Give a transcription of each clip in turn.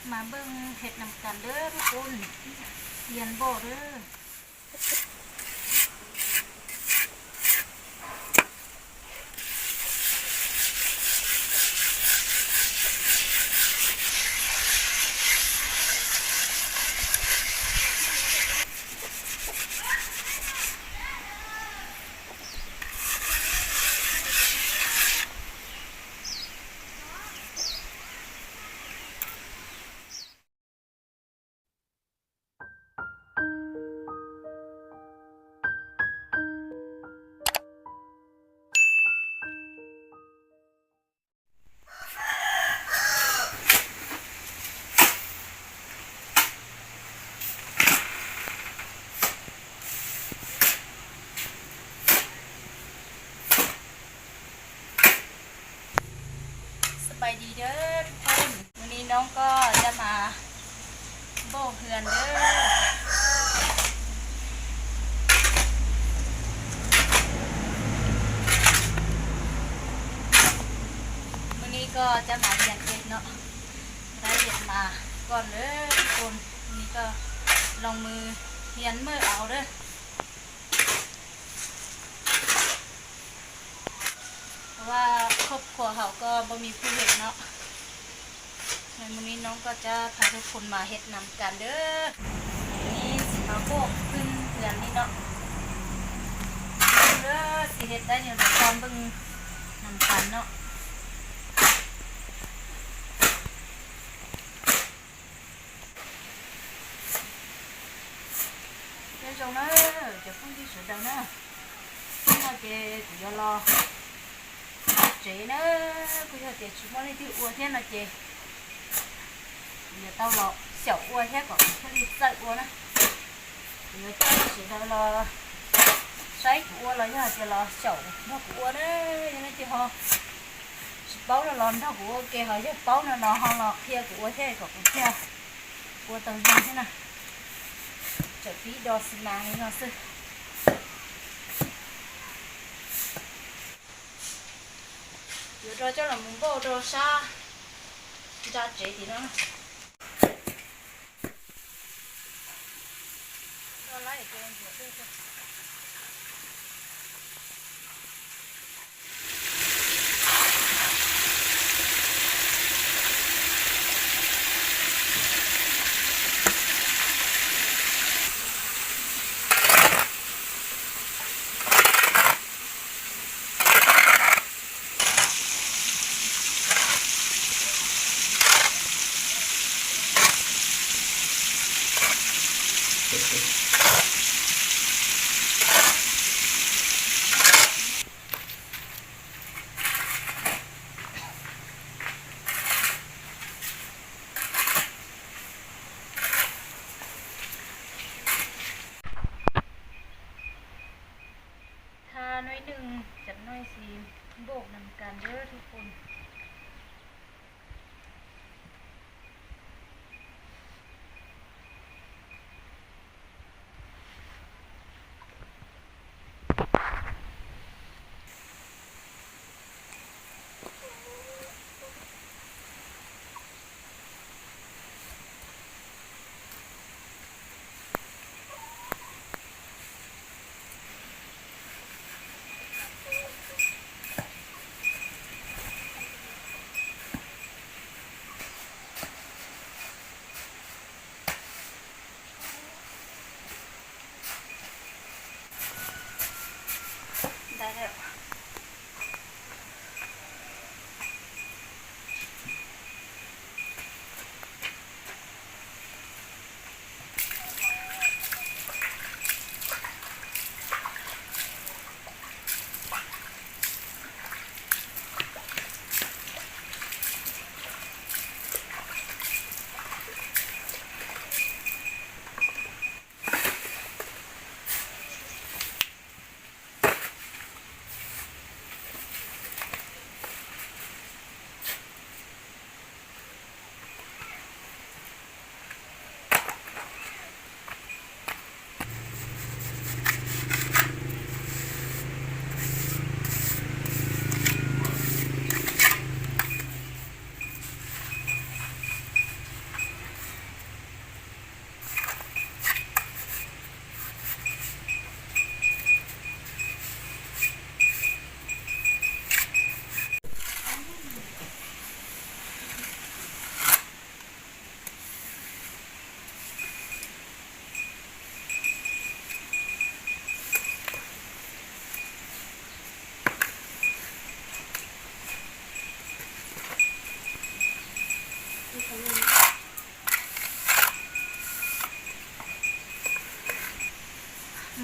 Mas npej hes nam kas dab tuj koj, hias npauj dab.สบายดีเด้อทุกคน วันนี้น้องก็จะมาโบกเฮือนเด้อ วันนี้ก็จะมาเรียนเองเนาะ ได้เรียนมาก่อนเลยทุกคน วันนี้ก็ลงมือเรียนเมื่อเอาเด้อ เพราะว่าครอบครัวเขาก็บ่มีผู้เฮ็ดเนาะ ในมื้อนี้น้องก็จะพาทุกคนมาเฮ็ดนำกันเด้อ นี่สิมาโบกพื้นเฮือนนี่เนาะ เด้อ สิเฮ็ดได้แนวใดก็เบิ่งนำกันเนาะ Nyob zoo na, cov phooj ywg sawv daws na, hnub no ces kuv yuav los tsev na, kuj yog tias tsis muaj leej twg ua thiab no ces kuv yuav tau los xyaum ua thiab kom kuv thiaj li txawj ua na. Kuv yuav coj sawv daws los saib kuv ua los yog hais tias los xyaum nrog kuv ua na, yog leej twg ho tsis paub no los nrog kuv ua ke, ho yog paub no los ho los qhia kuv ua thiab kom kuv thiaj ua tau zoo thiab na. Tseem pib do xi mas li no xwb. Yuav rau coj los mus npauj rau sab nra tsev tim no. Tha no ib nws, cov no sis npauj nam kas dab tuj koj.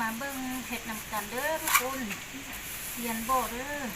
Mas npej hes nam kas dawb dub qub, yas npoj dawb.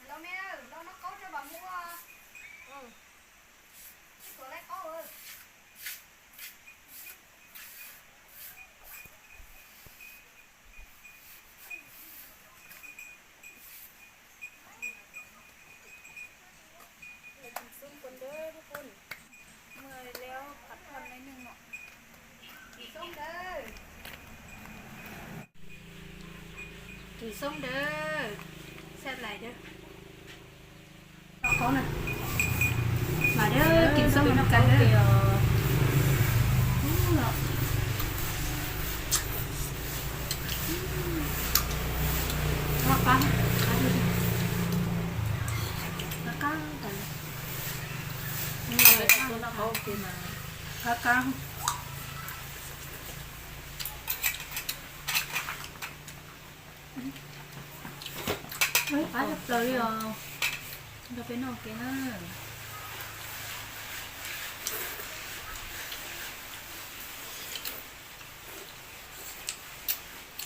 Los me, los noj qaub tso mam mus ua. Tuav lawv qaub. Lawv tus xoob kuv ntawd, muaj lawv phav thoj lawv neeg os. Tus xoob ntawd, tus xoob ntawd, sab lais dawb. Mas dawb, tus xoob no kas dawb. Qab qab, qab qab. Qab qab. Qab tshaj plaws li os. Nrog peb noj ua ke na.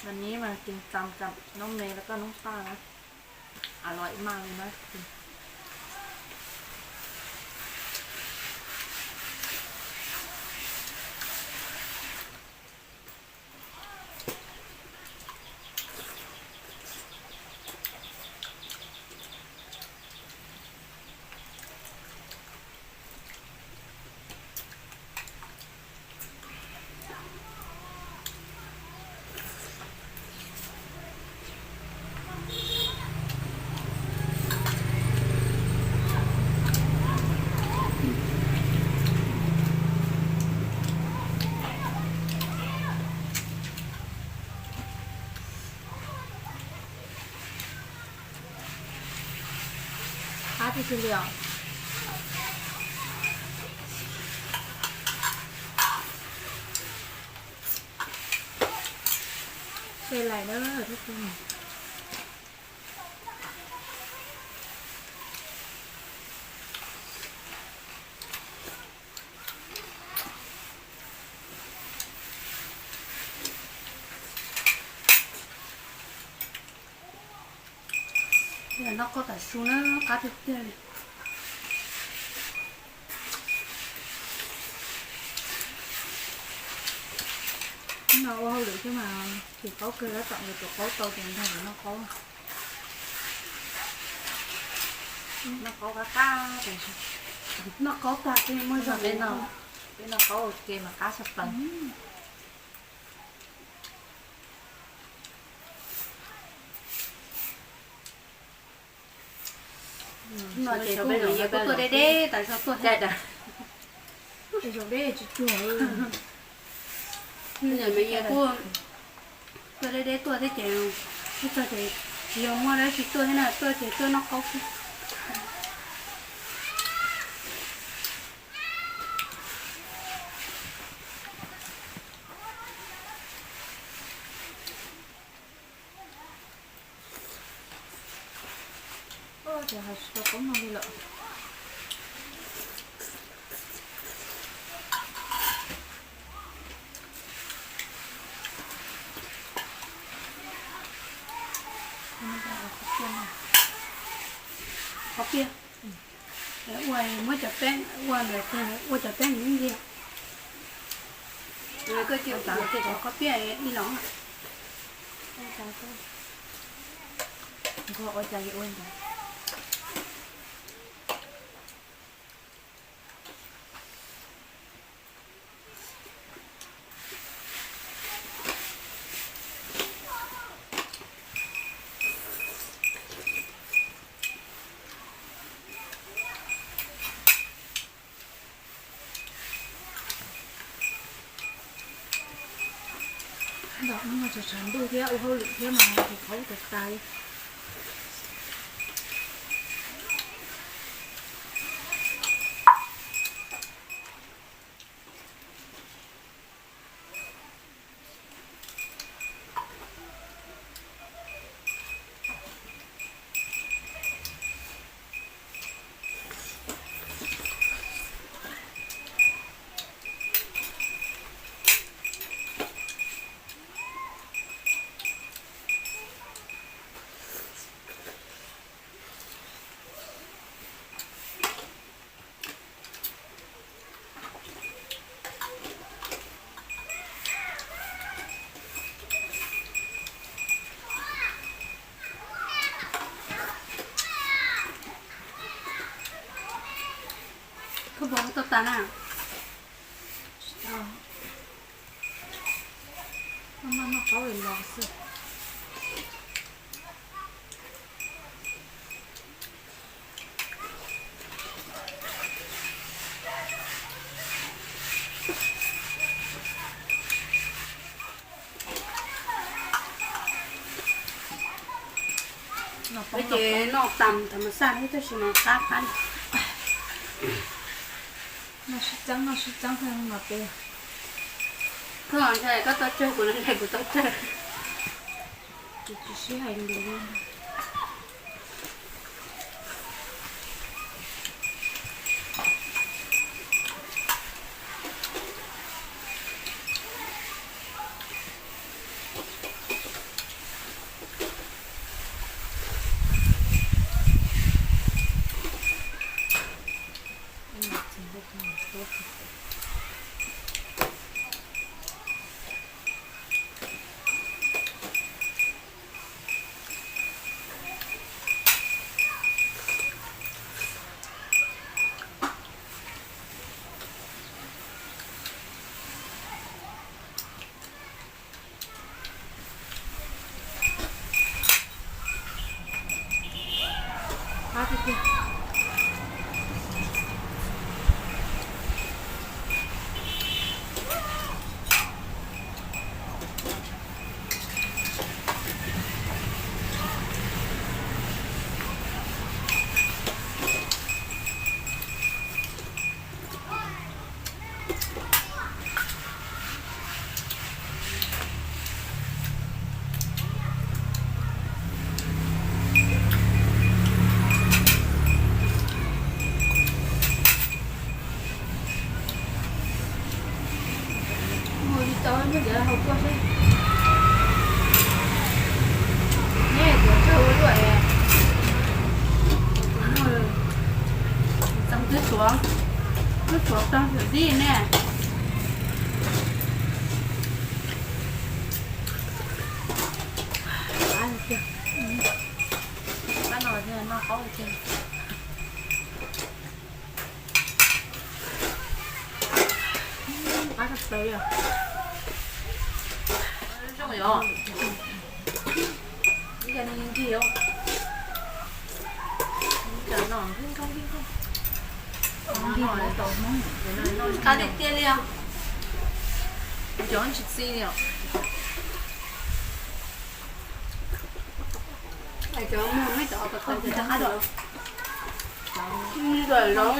วันนี้มากินตำกับน้องเมย์แล้วก็น้องต้านะ อร่อยมากเลยนะ Tus Ua kiag li os. Tej lais na, noj qaub tav su na, qab tiag tiag li. No ua hauj lwm thiab mas tsis qaub kawg, tab tom yuav tus qaub tau ces nrog nws noj qaub. Noj qaub qab qab, noj qaub tag ces muaj zog peb no, peb noj qaub ua ke mas qab tshaj plaws. No ces kuj me nyuam kuj tuaj deb deb tas zog tuaj thiab. Zaum deb tsis tuag. Me nyuam kuj tuaj deb deb tuaj thiab ces, ib txog ces tsis yog muaj dab tsi tuaj thiab na, tuaj ces tuaj noj qaub xwb. Ces hais tsis tau qaub noj li lawm. Qhov piaj, ua muab cov peeb, ua ntawd ua cov peeb ib ntxiag. Koj cia kuv ua tej cov qhov piaj ib los. Ua cas ua ntawd. Ntam no mas tshav tshav ntuj thiab ua hauj lwm thiab mas tus qhov ub tas tas li. Koj puas tau tas na? Tsis tau. Noj noj qaub los xwb. Peb ces noj tas tham mas xaj thiab tab sis mas qab qab. Noj sib txeeb noj sib txeeb thiaj no peb. Koj ntshai koj tau tsawg, kuv ntshai kuv tau tsawg. Kuv tsis sib hais lus li. Tau, muab cov hau kuaj xwb. Neb tuav tsawg ua luaj es. Txoov twb tuav, twb tuav tau xyom xib ne. Qab no noj qaub tiag. Qab tshaj plaws li. Zoo yom. Ib co ncig os. Ib co no nkauj nkauj. Qab tiag tiag li os. Cov tsis txi li os. Cov muag, muab cov kom tau cov qab dua. Zoo.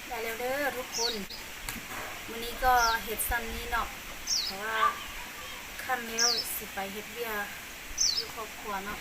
ได้แล้วเด้อทุกคน มื้อนี้ก็เฮ็ดส่ำนี้เนาะ เพราะว่าค่ำแล้วสิไปเฮ็ดเวียกอยู่ครอบครัวเนาะ